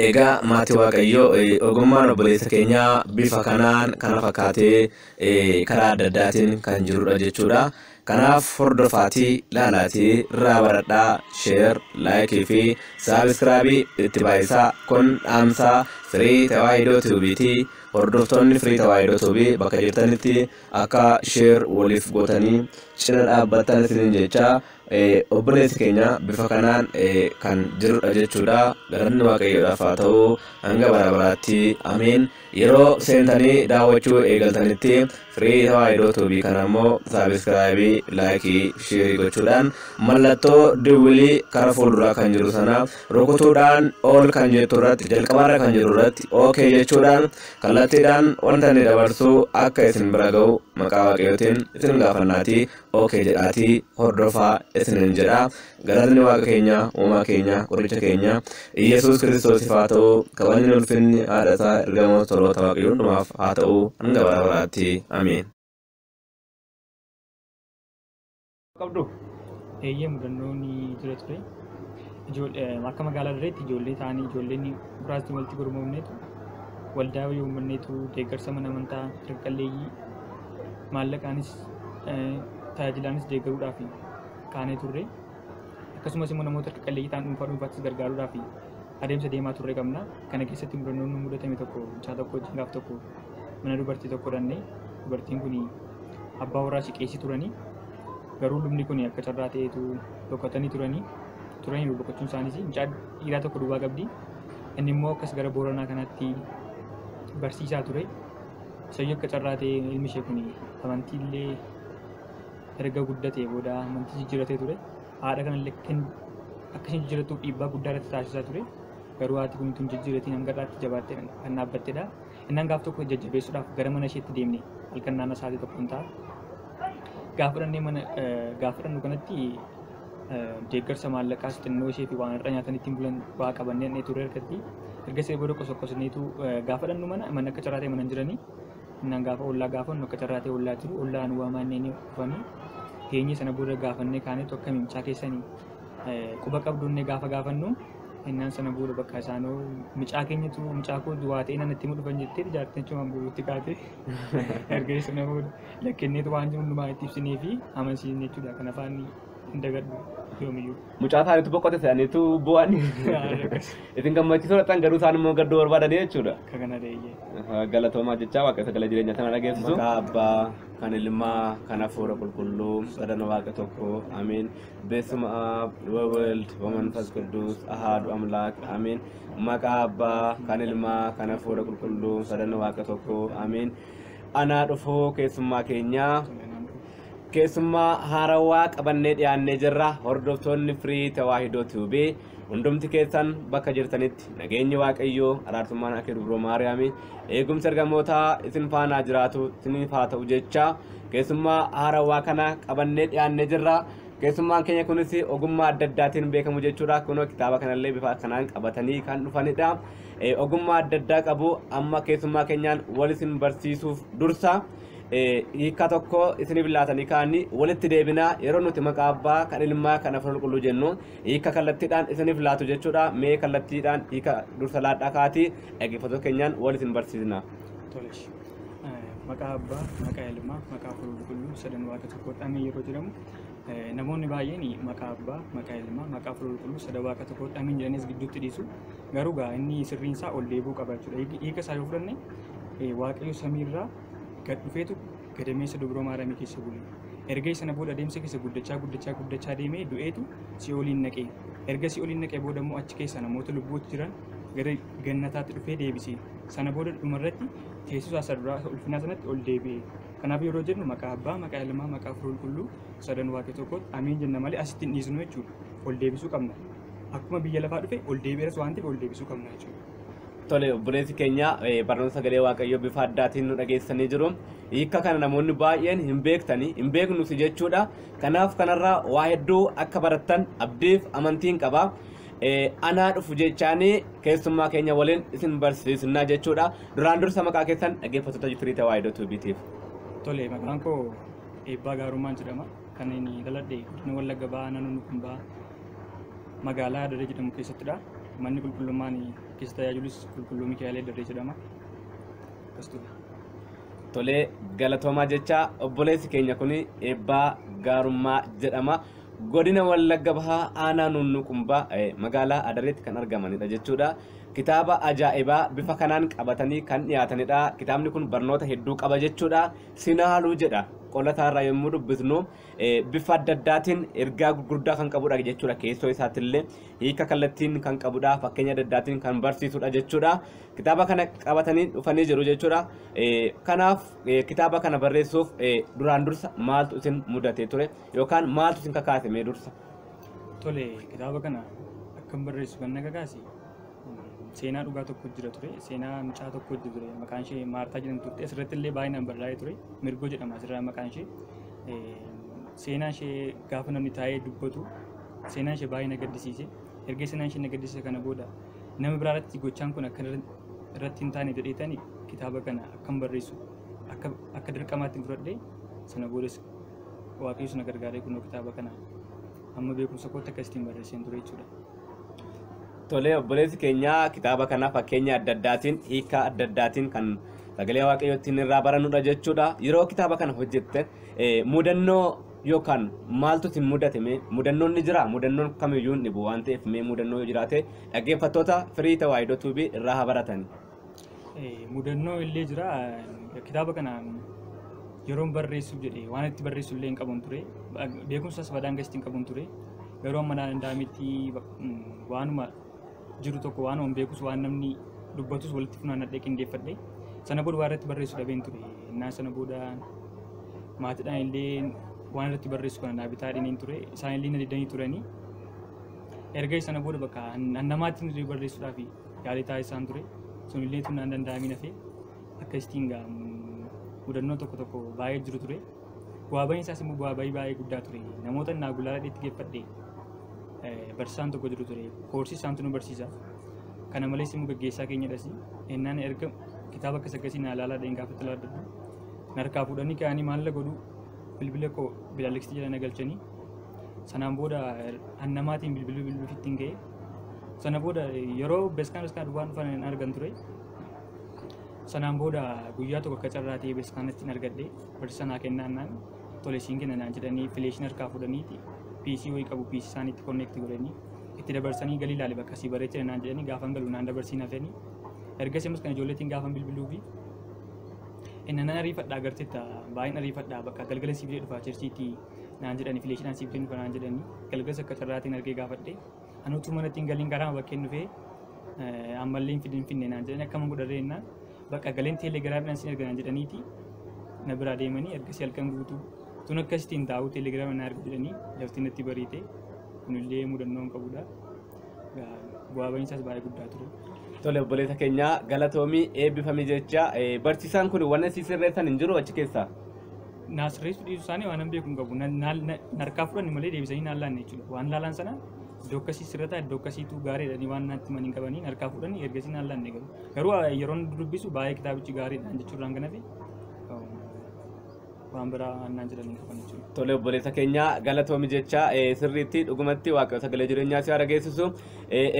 Egaa maatii Waaqayyoo, ogummaan obboleessa keenyaa bifa kanaan kana fakkaatee karaa adda addaatiin kan jirudha jechuudha. Kanaaf hordofaatii, ilaalaatii irraa baradhaa, share, like fi subscribe itti baay'isaa. Kun dhaamsaa Firii Tawaahidoo Tuubiitii. Hordoftoonni Firii Tawaahidoo Tuubii bakka jirtanitti akka share waliif gootanii cina dhaabbattan isiniin jecha, obboleessi keenya bifa kanaan kan jirudha jechuudha. Galanni Waaqayyoodhaaf haa ta'u hanga bara baraatti. Ameen. Yeroo seentanii daawwachuu eegaltanitti Firii Tawaahidoo Tuubii kana immoo subscribe, like, share gochuudhaan mallattoo diwwilii karaa fuulduraa kan jiru sana rukutuudhaan ol kan jettu irratti, jalqabarra kan jiru irratti okay jechuudhaan kallattiidhaan wanta inni dabarsu akka isin bira ga'u maqaa Waaqayyootiin isin gaafannaatii okay jedhaatii hordofaa isinin jedha. Galanni Waaqa keenya, uumaa keenya, qoricha keenya Iyyasuus Kiristoosiif haa ta'u. Kabajni, ulfinni haadha isaa, ergamoota, toloota Waaqayyo hundumaaf haa ta'u hanga bara baraatti. Ameen. Qabdu? Eeyyee, mudannoon jira ture. Akka magaalaa Dirreetti ijoollee ta'anii, ijoolleen muraasni walitti gurmoofneetu waldaa wayii uummanneetu deeggarsa mana amantaa harka-qalleeyyii maallaqaanis tajaajilaanis deeggaruudhaaf kaanee turre. Akkasumas immoo namoota harka-qalleeyyii ta'an dhuunfaa dhuunfaattis gargaaruudhaaf adeemsa deemaa turre qabna. Kana keessatti mudannoon nu mudatame tokko, mucaa tokko wajjin gaaf tokko mana dubartii tokko dhannee, dubartiin kun abbaa warraa ishee qeessii turanii, garuu lubni kun akka carraa ta'eetu dhokatanii turanii, boqochuun isaaniis mucaa dhiiraa tokko duwwaa qabdi. Inni immoo akkas gara Booranaa kanatti barsiisaa ture. Isayyuu akka carraa ta'e ilmi ishee kun amantii illee erga guddatee booda amantii jijjiiratee ture. Haadha kanallee akka isheen jijjiirattuuf dhiibbaa guddaa irratti taasisaa ture. Garuu haati kun tun jijjiiratiin hanga irraatti jabaattee kan dhaabbattedha. Innaan gaaf tokko jajjabeessuudhaaf gara mana isheetti deemne, halkan naannoo sa'aatii 1 ta'a. Gaafa dhannee mana gaafa dhannu kanatti deeggarsa maallaqaas xinnoo ishee fi waan irra nyaatan ittiin bulan waa qabannee dhannee turre harkatti. Erga ishee booda qosoqqosneetu gaafa dhannu mana akka carraa ta'e mana hin jiranii. Innaan gaafa ollaa gaafannu akka carraa ta'e ollaa jiru, ollaan waamaannee dhufanii teenyee, sana booda gaafannee kaaneetu akkamiin mucaa keessanii quba qabdunnee gaafa gaafannu, innaan sana booda bakka isaanoo mucaa keenyatu mucaa koo du'aa ta'e nan itti dhufan jettee jaartiin achumaan buluutti kaate. Erga sana booda lakkenneetu waan jiru hundumaa itti ibsinee fi amansiisne jechuudha. Kana afaan hin dagadhu yoomiyyuu. Mucaa isaaniitu boqote isaaniitu bu'anii. Isin gammachiisuu dhaqxan, garuu isaan immoo gadduu barbaadanii jechuudha. Akka kana ta'e. Galatoomaa jechaa, Waaqa sagalee jireenya sana dhageessisu. Maqaa Abbaa, kan Ilmaa, kan Hafuura Qulqulluu, sadan Waaqa tokko, Ameen. በስመ አብ ወወልድ ወመንፈስ ቅዱስ አሐዱ አምላክ አሜን። Maqaa Abbaa, kan Ilmaa, kan Hafuura Qulqulluu, sadan Waaqa tokko, Ameen. Anaa dhufuu keessummaa keenyaa. Keessummaa haarawaa qabannee dhiyaannee jirra. Hordoftoonni Firii Tawaahidoo Tuubee hundumti keessan bakka jirtanitti nageenyi Waaqayyoo, araartummaan akka Dubroo Maariyaamii, eegumsi ergamootaa isin faanaa jiraatu isiniif haa ta'u jecha, keessummaa haarawaa kana qabannee dhiyaannee jirra. Keessummaan keenya kunis ogummaa adda addaatiin beekamu jechuudha. Kunoo kitaaba kanallee bifa kanaan qabatanii kan dhufanidha. Ogummaa adda addaa qabu. Amma keessummaa keenyaan wal isin barsiisuuf dursa hiika tokko isiniif laatanii kaanii walitti deebinaa. Yeroo nuti maqaa Abbaa, kan Ilmaa, kan Hafuura Qulqulluu jennu hiika kallattiidhaan isiniif laatu jechuudha. Mee kallattiidhaan hiika dursa laadhaa kaatii dhaggeeffattoota keenyaan wal isin barsiisna. Tolesh. Maqaa Abbaa, maqaa Ilmaa, maqaa Hafuura Qulqulluu sadan Waaqa tokkotti ameen yeroo jedhamu, namoonni baay'een maqaa Abbaa, maqaa Ilmaa, maqaa Hafuura Qulqulluu sadan Waaqa tokkotti ameen jedhaniis gidduutti dhiisu. Garuu gaa inni sirriin isaa ol deebi'uu qaba jechuudha. Hiika isaa yoo fudhanne, Waaqayyo samiirraa gad dhufeetu gadameessa Dubroo Maariyaamii keessa bule. Erga sana booda adeemsa keessa guddachaa guddachaa guddachaa deemee du'eetu si'ooliin naqee. Erga si'ooliin naqee booda immoo achi keessa namoota lubbuutti jiran gara gannataatti dhufee deebise. Sana booda dhumarratti teessoo isaa duraa ulfinaa sanatti ol deebi'e. Kanaaf yeroo jennu maqaa Abbaa, maqaa Ilmaa, maqaa Hafuura Qulqulluu sadan Waaqa tokkotti ameen jenna malee asitti hin dhiisnu jechuudha. Ol deebisuu qabna. Akkuma biyya lafaa dhufe ol deebi'eeras waan ta'eef ol deebisuu qabna jechuudha. Tole, obboleessi keenya barnoota sagalee Waaqayyoo bifa addaatiin nu dhageessanii jiru. Hiika kana namoonni baay'een hin beektanii, hin beeknus jechuudha. Kanaaf kanarraa waa hedduu akka barattan abdiif amantiin qaba. Anaa dhufu jechaanii keessummaa keenya waliin isin barsiisnaa jechuudha. Duraan dursa maqaa keessan dhaggeeffattoota Firii Tawaahidoo Tuubiitiif. Tole, maqaan koo Eebbaa Gaarummaan jedhama. Kan inni dhaladhe godina Wallagga Bahaa, naannoo Nukumbaa, magaalaa Adaree jedhamu keessattidha. Manni qulqullummaan keessa tajaajilus qulqulluu Mikaa'el Darree jedhama. Akkas ture. Tolee, galatoomaa jecha obboleessi keenya kun Eebbaa Gaarummaa jedhama. Godina Wallagga Bahaa aanaa Nuunnuqumbaa magaalaa Adareetti kan argamanidha jechuudha. Kitaaba ajaa'ibaa bifa kanaan qabatanii kan dhiyaatanidha. Kitaabni kun barnoota hedduu qaba jechuudha. Sinaaluu jedha. Qolataarraa yommuu dubbisnu bifa adda addaatiin ergaa gurguddaa kan qabudha jechuudha. Keessoo isaatiillee hiika kallattiin kan qabudha. Fakkeenya adda addaatiin kan barsiisudha jechuudha. Kitaaba kana qabatanii dhufanii jiru jechuudha. Kanaaf kitaaba kana barreessuuf duraan dursa maaltu isin mudatee ture yookaan maaltu isin kakaase mee dursa? Tole, kitaaba kana akkam barreessu kan na kakaase seenaa dhugaa tokko jira ture. Seenaa mucaa tokko jira ture. Maqaan ishee Maartaa jedhamtu turte. Asirratti illee baay'inaan barraa'ee ture. Mirgoo jedhama asirraa maqaan ishee. Seenaa ishee gaafa namni taa'ee dubbatu seenaan ishee baay'ee na gaddisiise. Erga seenaan ishee na gaddisiise kana booda nama biraa irratti gochaan kun akka irratti hin taane jedheetani kitaaba kana akkam barreessu akka dirqamaatti fudhadhee sana boodas Waaqayyo na gargaaree kunoo kitaaba kana amma beekumsa kootti akkasittiin barreesseen ture jechuudha. Tolee, obboleessi keenya kitaaba kana fakkeenya adda addaatiin hiika adda addaatiin kan sagalee Waaqayyootiin irraa barannudha jechuudha. Yeroo kitaaba kana hojjette mudannoo yookaan maaltu isin mudate mee mudannoon ni jira? Mudannoon kamiyyuu hin dhibu waan ta'eef mee mudannoo yoo jiraate dhaggeeffattoota Firii Tawaahidoo Tuubii irraa haa baratani. Mudannoo illee jira. Kitaaba kana yeroon barreessuuf jedhee waan itti barreessu illee hin qabuun ture. Beekumsas badaan gasitti hin qabuun ture. Yeroo amma danda'ametti waanuma jiru tokko waanuma beekus waan namni dubbatus walitti funaannadhee qindeeffadhe. Sana booda waan irratti barreessu dhabeen ture. Innaa sana booda maatiidhaan illee waan irratti barreessu kana naa bitaa dhiniin ture. Isaan illee na didanii turanii. Erga sana booda bakka namaatti illee barreessuudhaaf yaalii taasisaan ture. Sun illee tun naan danda'amiin hafe. Akkasittiin mudannoo tokko tokko baay'ee jiru ture. Bu'aa bahiin isaas immoo bu'aa bahii baay'ee guddaa ture. Namoota naa gulaalaa itti geeffadhe barsiisaan tokko jiru ture. Koorsii isaantu nu barsiisa. Kana malees immoo gaggeessaa keenyadhas. Innaan erga kitaaba akkas akkasii naa ilaalaa dheen gaafa itti ilaaladhu. Narkaa fuudhanii ka'anii maal godhu bilbila koo bilaalleksitii jala na galchanii. Sanaan booda annamaatiin bilbiluu bilbiluuf ittiin ga'e. Sana booda yeroo beskaan duwwaan dhufan hin argan ture. Sanaan booda guyyaa tokko akka carraa ta'ee beskaanatti hin argadhe. Barsiisaa naa kennaan naan tole siin kenna naan jedhanii fileeshin harkaa fuudhaniiti PC wayii qabu PC isaaniitti konneekti godhanii itti dabarsanii galii ilaale bakka asii bareechine naan jedhanii gaafan galu naan dabarsiin hafanii. Ergasii ammas kan ijoolleetiin gaafan bilbiluu fi inni nan ariifadhaa agarteetta baay'een ariifadhaa bakka galgala siif jedhu dhufaa chirchiitti naan jedhanii fileeshinaan siif kennu naan jedhanii galgalas akka carraatiin argee gaafadhe. Ani utuu manatti hin galiin karaa bakkeen dhufee ammallee hin fidin finne naan jedhanii akkama godharree jennaan bakka galeen teelegiraamiidhaan sin erga naan jedhaniiti na biraa deemanii ergasii halkan guutuu tun akkasittiin taa'uu teelegiraama na ergu jedhanii lafti natti bariite. Kunillee mudannoo hin qabudha. Bu'aa bahiin isaas baay'ee guddaa ture. Tole, obboleessa keenya galatoomii eebbifamii jecha barsiisaan kun wanna si sirreessan hin jiru achi keessaa? Naa sirreessuu dhiisuu isaanii waan hin beeku hin qabu. Narkaa fudhanni malee deebisanii naan laanne jechuudha. Waan laalaan sana iddoo akkasii sirrataa iddoo akkasiitu gaariidha waan natti himan hin qabanii narkaa fudhanii ergasii naan laanne garuu. Garuu yeroon dubbisu baay'ee kitaabichi gaariidha jechuudhaan kan hafe waan biraa naan jedhanii qaban jechuudha. Tole, obboleessa keenya galatoomi jecha sirriitti dhugumatti Waaqayyo sagalee jireenyaa si haa dhageessisu.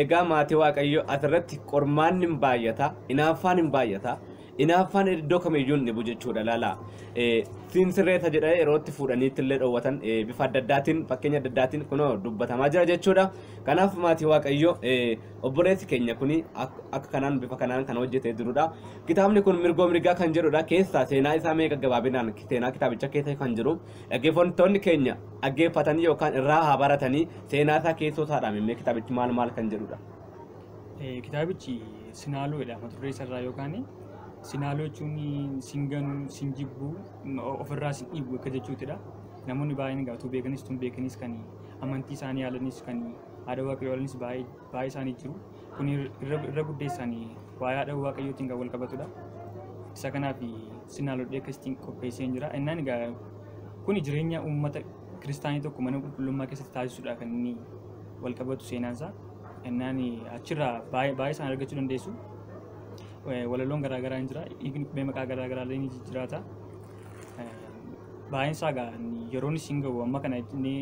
Egaa maatii Waaqayyo asirratti qormaanni hin baay'ata, hinaaffaan hin baay'ata. Hinaaffaan iddoo kamiyyuu hin dhibu jechuudha laala. Siin sirreessa jedhee yerootti fuudhaniitti illee dhoowwatan bifa adda addaatiin fakkeenya adda addaatiin kunoo dubbatamaa jira jechuudha. Kanaaf maatii Waaqayyo obboleessi keenya kuni akka kanaan bifa kanaan kan hojjetee jirudha. Kitaabni kun Mirgoo Mirgaa kan jedhudha. Keessaa seenaa isaa meeqa gabaabinaan seenaa kitaabicha keessa kan jiru dhaggeeffattoonni keenya dhaggeeffatanii yookaan irraa haa baratanii seenaa isaa keessoo isaadhaan mee kitaabichi maal maal kan jedhudha. Kitaabichi Sinaaluudha mata duree isaarraa yookaan Sinaaluu jechuun sin ganuu, sin jibbuu, ofirraa sin dhiibu akka jechuutidha. Namoonni baay'een egaa utuu beekanis tun beekanis kan amantii isaanii yaalanis kan haadha Waaqayyoo yaalanis baay'ee isaanii jiru. Kun irra guddeessaan waa'ee haadha Waaqayyootiin kan wal qabatudha. Isa kanaaf Sinaaluudhee akkasittiin qopheessee jira. Innaan egaa kun jireenya uummata kiristaanii tokko mana qulqullummaa keessatti taasisuudha kan inni wal qabatu seenaansaa. Innaan achirraa baay'ee isaan argachuu dandeessu. Walaloon garaagaraa hin jira. Hiikni qubee maqaa garaagaraa illee ni jijjiiraata. Baay'een isaa egaa yeroon isin gahu amma kana inni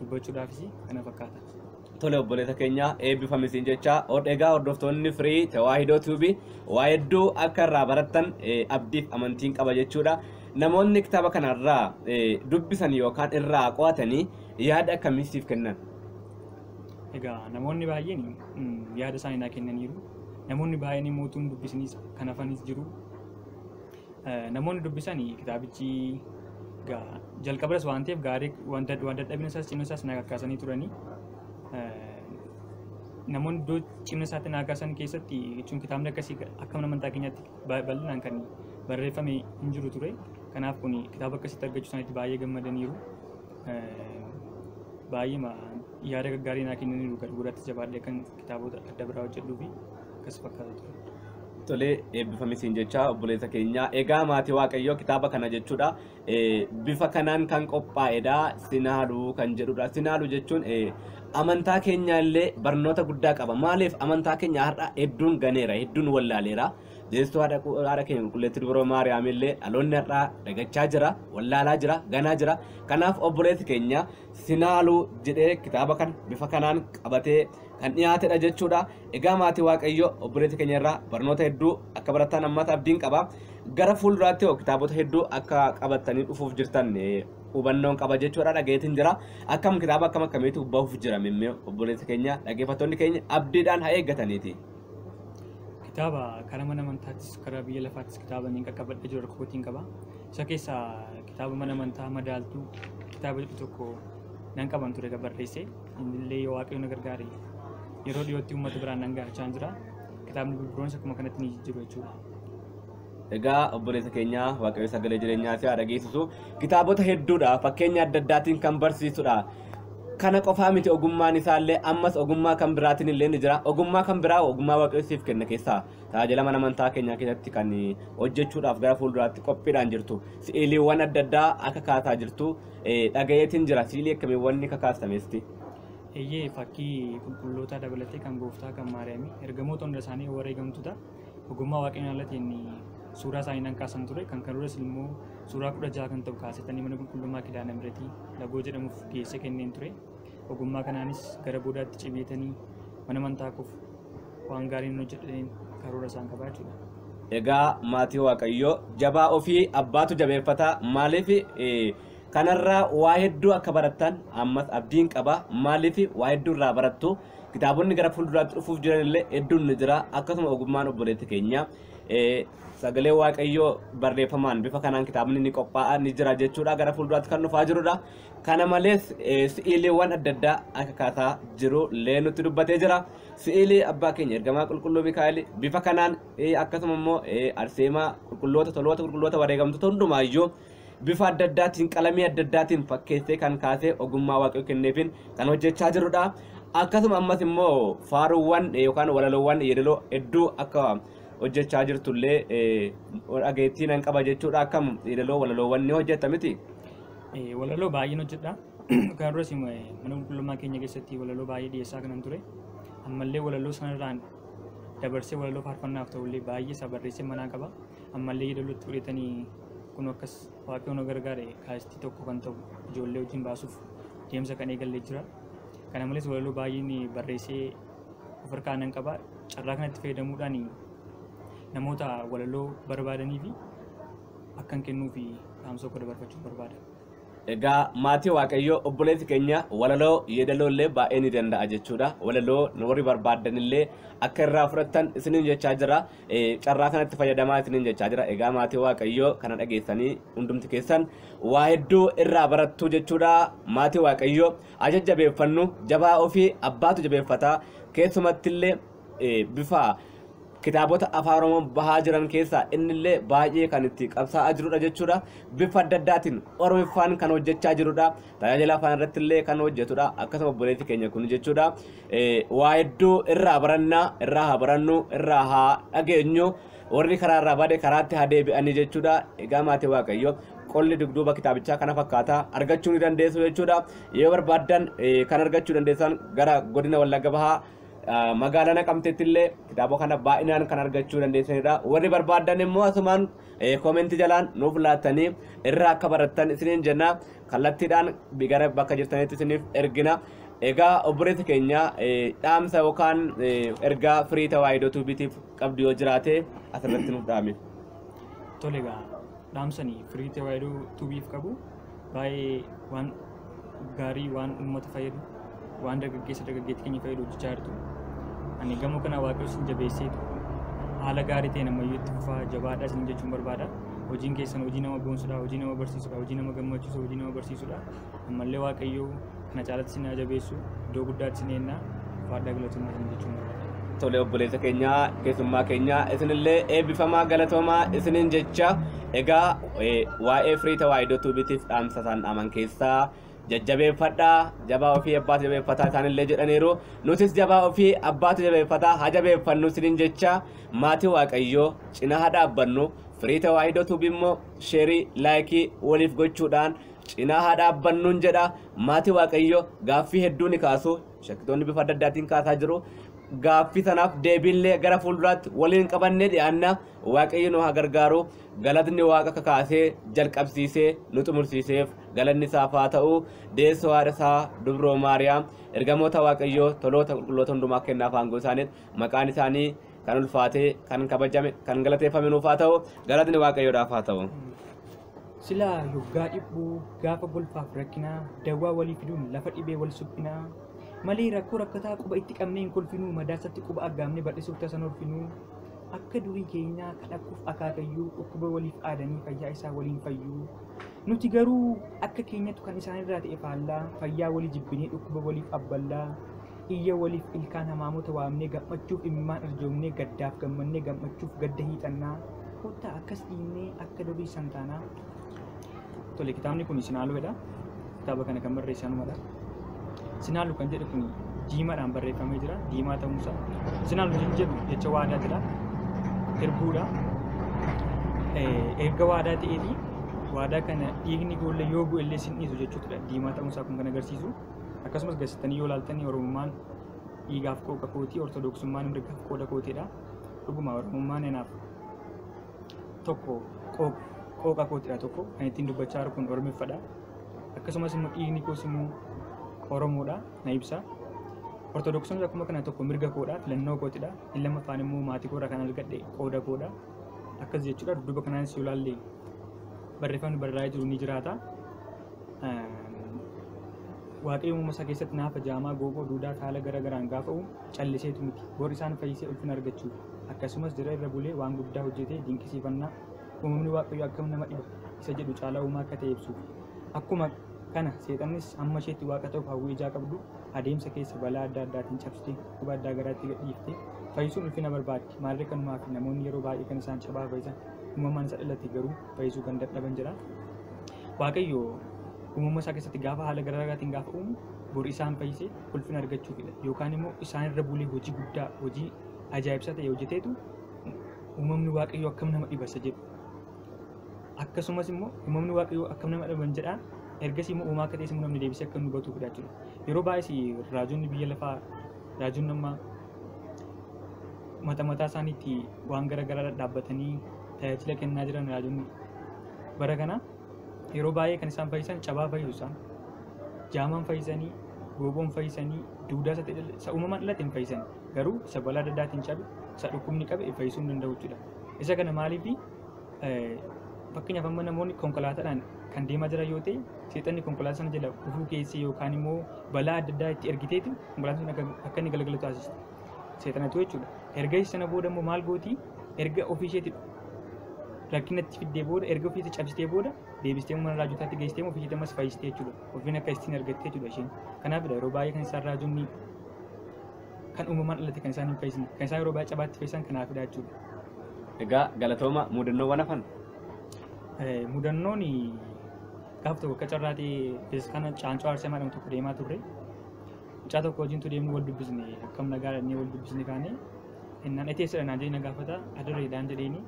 dubbachuudhaafis kana fakkaata. Tole obboleessa keenya eebbifame siin jecha. Egaa hordoftoonni Firii Tawaahidoo Tuubii waa hedduu akka irraa barattan abdiif amantiin qaba jechuudha. Namoonni kitaaba kanarraa dubbisan yookaan irraa qo'atanii yaada akkamii siif kennan? Egaa namoonni baay'een yaada isaanii naa kennaniiru. Namoonni baay'een immoo utuu hin dubbisinis kan hafanis jiru. Namoonni dubbisan kitaabichi jalqabaras waan ta'eef gaarii waan dadhabina isaas cimina isaas naa kakkaasanii turanii. Namoonni iddoo cimina isaatti naa kaasan keessatti jechuun kitaabni akkasii akka mana amantaa keenyaatti bal'inaan kan barreeffame hin jiru ture. Kanaaf kun kitaaba akkasitti argachuu isaaniitti baay'ee gammadaniiru. Baay'ee yaada gaggaarii naa kennaniiru gara guraatti jabaadhee kan kitaabota adda biraa hojjedhuu fi akkas fakkaata ture. Tolee eebbifame siin jecha obboleessa keenya. Egaa maatii Waaqayyoo kitaaba kana jechuudha bifa kanaan kan qophaa'edha. Sinaaluu kan jedhudha. Sinaaluu jechuun amantaa keenya illee barnoota guddaa qaba. Maaliif amantaa keenya har'a hedduun ganeera, hedduun wallaaleera. Jeestuu haadha keenya qulqulleettii Dubroo Maariyaam illee dhaloonni har'aa dagachaa jira, wallaalaa jira, ganaa jira. Kanaaf obboleessi keenya Sinaaluu jedhee kitaaba kana bifa kanaan qabatee kan dhiyaatedha jechuudha. Egaa maatii Waaqayyoo obboleessi keenya irraa barnoota hedduu akka baratan ammas abdiin qaba. Gara fuulduraatti kitaabota hedduu akka qabatanii dhufuuf jirtan hubannoon qaba jechuudha. Dhageetiin jira. Akkam kitaaba akkam akkamiitu bahuuf jira mimmee obboleessi keenya dhaggeeffattoonni keenya abdiidhaan haa eeggataniiti. Kitaaba karaa mana amantaattis karaa biyya lafaattis kitaaba niin qaqqabadhee jiru harka qaba. Isa keessaa kitaaba mana amantaa madaaltuu kitaaba jedhu tokko nan qaban ture barreesse. Innillee yoo Waaqayyo na gargaare yeroo dhiyootti uummata biraan nan gahachaa jira. Kitaabni biroon akkuma kanatti ni jijjiiru jechuudha. Egaa obboleessa keenya Waaqayyo sagalee jireenyaa si haa dhageessisu. Kitaabota hedduudha fakkeenya adda addaatiin kan barsiisudha. Kana qofaa miti ogummaan isaallee ammas ogummaa kan biraatiin illee ni jira. Ogummaa kan biraa ogummaa Waaqayyo siif kenna keessaa tajaajila mana amantaa keenyaa keessatti kan hojjechuudhaaf gara fuulduraatti qophiidhaan jirtu. Si'iliiwwan adda addaa akka kaasaa jirtu dhagayeetiin jira. Si'ilii akkamiiwwan ni kakaastameesti? Eeyyee fakkii qulqulloota dabalatee kan gooftaa kan Maariyaamii ergamoota hunda isaanii wareegamtoota ogummaa Waaqayyoon alatiin suuraa isaanii nan kaasan ture. Kan duras immoo suuraa 16 kan ta'u kaasetanii mana qulqullummaa Kidaana Mihiratii lagoo jedhamuuf geessee kenneen ture. Ogummaa kanaanis gara boodaatti cibeetanii mana amantaa koof waan gaariin hojjedhaniin karoora isaan qabaa jechuudha. Egaa maatii Waaqayyoo jabaa ofii abbaatu jabeeffata. Maaliif kanarraa waa hedduu akka barattan ammas abdiin qaba. Maaliif waa hedduu irraa barattu? Kitaabonni gara fuulduraatti dhufuuf jiran illee hedduun ni jira. Akkasuma ogummaan obboleetti keenya sagalee Waaqayyoo barreeffamaan bifa kanaan kitaabni ni qophaa'a ni jira jechuudha. Gara fuulduraatti kan dhufaa jirudha. Kana malees si'iiliiwwan adda addaa akka kaasaa jiru illee nutti dubbatee jira. Si'iilii abbaa keenya ergamaa qulqulluu Mikaa'el bifa kanaan akkasuma immoo Arseemaa qulqulloota toloota qulqulloota wareegamtoota hundumaayyuu bifa adda addaatiin qalamii adda addaatiin fakkeessee kan kaasee ogummaa Waaqayyoo kenneefin kan hojjechaa jirudha. Akkasuma ammas immoo faaruuwwan yookaan walaloowwan yeedaloo hedduu akka hojjechaa jirtullee dhageettii nan qaba jechuudha. Akkam yeedaloo walaloowwan ni hojjetta miti? Walaloo baay'een hojjedha. Kan duras mana qulqullummaa keenya keessatti walaloo baay'ee dhiyeessaa kanan ture. Ammallee walaloo sanarraan dabarsee walaloo faarfannaaf ta'ullee baay'ee isaa barreessee manaa qaba. Ammallee yeedalootti fudhatanii kun akkas Waaqayyoon na gargaare kaastii tokko kan ta'u ijoollee wajjin baasuuf deemsa kan eegallee jira. Kana malees walaloo baay'een barreessee of harkaa nan qaba. Carraa kanatti fayyadamuudhaan namoota walaloo barbaadanii fi akkan kennuu fi dhaamsa koo dabarfachuu barbaada. Egaa maatii Waaqayyoo obboleessi keenya walaloo yeedaloo illee baay'ee ni danda'a jechuudha. Walaloo warri barbaadan illee akka irraa fudhattan isiniin jechaa jira. Carraa kanatti fayyadamaa isiniin jechaa jira. Egaa maatii Waaqayyoo kana dhageessanii hundumti keessan waa hedduu irraa barattu jechuudha. Maatii Waaqayyoo ajajjabeeffannu jabaa ofii abbaatu jabeeffata. Keessumatti illee bifa kitaabota afaan Oromoo bahaa jiran keessaa innillee baay'ee kan itti qabsaa'aa jirudha jechuudha. Bifa adda addaatiin Oromiffaan kan hojjechaa jirudha. Tajaajila afaan irratti illee kan hojjetudha. Akkasuma obboleessi keenya kun jechuudha. Waa hedduu irraa barannaa, irraa haa barannu, irraa haa dhageenyu. Warri karaa irraa bade karaatti haa deebi'anii jechuudha. Egaa maatii Waaqayyoo qolli dugduuba kitaabichaa kana fakkaata argachuu ni dandeessu jechuudha. Yoo barbaaddan kan argachuu dandeessan gara godina Wallagga Bahaa magaalaa Naqamteetti illee kitaaba kana baay'inaan kan argachuu dandeessanidha. Warri barbaadan immoo asumaan koomentii jalaan nuuf laattanii irraa akka barattan isiniin jenna. Kallattiidhaan gara bakka jirtanitti isiniif ergina. Egaa obboleessa keenya dhaamsa yookaan ergaa Firii Tawaahidoo Tuubiitiif qabdu yoo jiraate asirratti nuuf dhaame. Tole egaa dhaamsanii Firii Tawaahidoo Tuubiif qabu baay'ee waan gaarii, waan uummata fayyadu, waan dargaggeessa dargaggeettii keenya fayyadu hojjechaa jirtu. Ani gamoo kana Waaqayyo isin jabeesseetu haala gaarii ta'een ammayyuu itti fufaa jabaadhaa isin jechuun barbaada. Hojiin keessan hojii nama boonsudha, hojii nama barsiisudha, hojii nama gammachiisu, hojii nama barsiisudha. Ammallee Waaqayyo kana caalatti isin haa jabeessu, iddoo guddaatti isin eennaa, faadhaa galatoomaa isin jechuun barbaada. Tole obboleessa keenya, keessummaa keenya, isinillee eebbifamaa galatoomaa isiniin jecha. Egaa waa'ee Firii Tawaahidoo Tuubiitiif dhaamsa isaan dhaaman keessaa jajjabeeffadhaa, jabaa ofii abbaatu jabeeffataa isaanillee jedhaniiru. Nutis jabaa ofii abbaatu jabeeffataa haa jabeeffannu isiniin jecha. Maatii Waaqayyoo cinaa haa dhaabbannu. Firii Tawaahidoo Tuubii immoo sheerii, laayikii waliif gochuudhaan cinaa haa dhaabbannuun jedha. Maatii Waaqayyoo gaaffii hedduu ni kaasu, shakkitoonni bifa adda addaatiin kaasaa jiru. Gaaffii sanaaf deebiillee gara fuulduraatti waliin qabannee dhiyaanna. Waaqayyo nu haa gargaaru. Galatni Waaqa kakaasee jalqabsiisee nu xumursiiseef galanni isaaf haa ta'u. Deessoo haadha isaa Dubroo Maariyaam, ergamoota Waaqayyoo, toloota qulqulloota hundumaa kennaaf aangoo isaaniif maqaan isaanii kan ulfaatee, kan kabajame, kan galateeffame nuuf haa ta'u. Galatni Waaqayyoodhaaf haa ta'u. Silaa yoggaa dhibbuu gaafa golfaaf rakkinaa dawwaa walii fiduun lafa dhibee wal suphinaa malee rakkoo rakkataa quba itti qabnee hin kolfinuu, madaasatti quba aggaamnee bal'isuuf tasan horfinuu. Akka durii keenyaa kadhakkuuf akaakayyuu dhukkuba waliif aadanii fayyaa isaa waliin fayyuu. Nuti garuu akka keenyattu kan isaanirraa ta'e faallaa, fayyaa walii jibbinee dhukkuba waliif abballaa, iyya waliif ilkaan hamaamota waamnee gammachuuf imimmaan arjoomnee gaddaaf gammannee gammachuuf gadda hiixannaa. Kottaa akkas dhiibnee akka durii san taanaa. Tole kitaabni kun Sinaaluudha. Kitaaba kana kan barreesse anumadha. Sinaalu kan jedhu kun diimaadhaan barreeffamee jira. Diimaa ta'uunsaa. Sinaalu kan jedhu jecha waadaatidha. Hirbuudha. Erga waadaa ta'eeti waadaa kana dhiigni ijoollee yoo bu'e illee sin dhiisu jechuudha. Diimaa ta'uunsaa kun kan agarsiisu. Akkasumas gazettanii yoo ilaaltan Oromummaan dhiigaaf qooqa kootii, Ortodoksummaan mirgaaf qooda kootiidha. Dhuguma Oromummaan anaaf tokko qooqa kootiidha, tokko kan ittiin dubbachaa jiru kun Oromiffadha. Akkasumas immoo dhiigni koos immoo Oromoodha na ibsa. Ortodoksummaan akkuma kana tokko mirga koodha, filannoo kootidha. Inni lammaffaan immoo maatii koorraa kan argadhe qooda koodha. Akkas jechuudha. Dudduuba kanaanis yoo ilaalle barreeffamni barraa'ee jiru ni jiraata. Waaqayyo uumama isaa keessatti naafa jaamaa gooboo duudaa haala gara garaan gaafa uumu calliseetu miti. Bor isaan fayyisee ulfina argachuuf. Akkasumas jira irra bulee waan guddaa hojjetee dinqisiifannaa uumamni Waaqayyo akkam nama dhiba isa jedhu caalaa uumaa akka ta'e ibsuuf. Akkuma kana seexannis amma isheetti Waaqa ta'uuf hawwii ijaa qabdu adeemsa keessa balaa adda addaatiin cabsitee dhukkuba addaa garaatti gadhiiftee fayyisuun ulfina barbaaddi. Maarree kanumaa fi namoonni yeroo baay'ee kan isaan cabaa fayyisan uumamaan isa dhalate garuu fayyisuu kan dadhaban jira. Waaqayyo uumama isaa keessatti gaafa haala garaagaraatiin gaafa uumu bor isaan fayyisee ulfina argachuufidha. Yookaan immoo isaan irra bulee hojii guddaa, hojii ajaa'ibsaa ta'e hojjeteetu uumamni Waaqayyo akkam nama dhiba isa jedhu. Akkasumas immoo uumamni Waaqayyo akkam nama dhiban jedhaa ergasii immoo uumaa akka ta'es immoo namni deebisee akka nu hubatuufidha jechuudha. Yeroo baay'ee raajonni biyya lafaa, raajonni amma mata mataa isaaniitti waan garaagaraa dhaabbatanii tajaajila kennaa jiran raajonni bara kana yeroo baay'ee kan isaan fayyisan cabaa fayyisu isaan. Jaamaan fayyisanii, gooboon fayyisanii, duudaa isa uumamaan dhalate hin fayyisan. Garuu isa balaa adda addaatiin cabe, isa dhukkubni qabe fayyisuu hin danda'u jechuudha. Isa kana maaliif fakkeenyaaf amma namoonni konkolaataadhaan kan deemaa jiran yoo ta'e seexanni konkolaataa sana jala dhufuu keessee yookaan immoo balaa adda addaa itti ergiteeti konkolaataan sun akka inni galagalu taasisti. Seexanatu jechuudha. Erga sana booda immoo maal gooti? Erga ofii isheetti rakkina itti fiddee booda, erga ofii isheetti cabsitee booda deebistee mana raajotaatti geessitee ofii isheetti ammas fayyistee jechuudha. Ofiin akka ittiin argattee jechuudha isheen. Kanaafidha yeroo baay'ee kan isaan raajonni kan uumamaan dhalate kan isaan hin fayyisne, kan isaan yeroo baay'ee cabaatti fayyisan kanaafidha jechuudha. Egaa galatooma mudannoowwan hafan. Mudannoon gaaf tokko akka carraa ta'e kana Caancoo Arseemaa jedhamu tokko deemaa turre. Mucaa tokko wajjintu deemnu wal dubbisne, akkam nagaa dhannee wal dubbisne kaane innaan eteessadha naan jedhee na gaafata adarreedhaan jedheeni.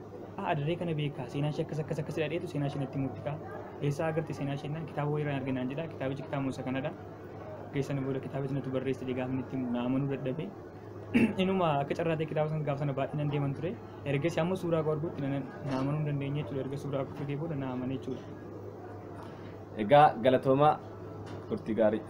Adarree kana beekaa seenaa ishee akkas akkas akkas jedheetu seenaa ishee natti himuutti ka'a. Eessaa agarte seenaa ishee naan kitaaba wayii irraa arge naan jedha. Kitaabichi kitaaba Muusaa kanadha. Geessana booda kitaabichi natu barreesse jedhee gaafa inni itti himu na amanuu dadhabe. Inuma akka carraa ta'e kitaaba sana gaafa sana baay'inaan deeman ture. Ergasii amma suuraa koo arguutti na amanuu hin dandeenye jechuudha. Erga suuraa koo argee booda na amane jechuudha. Egaa galatooma turtii gaarii.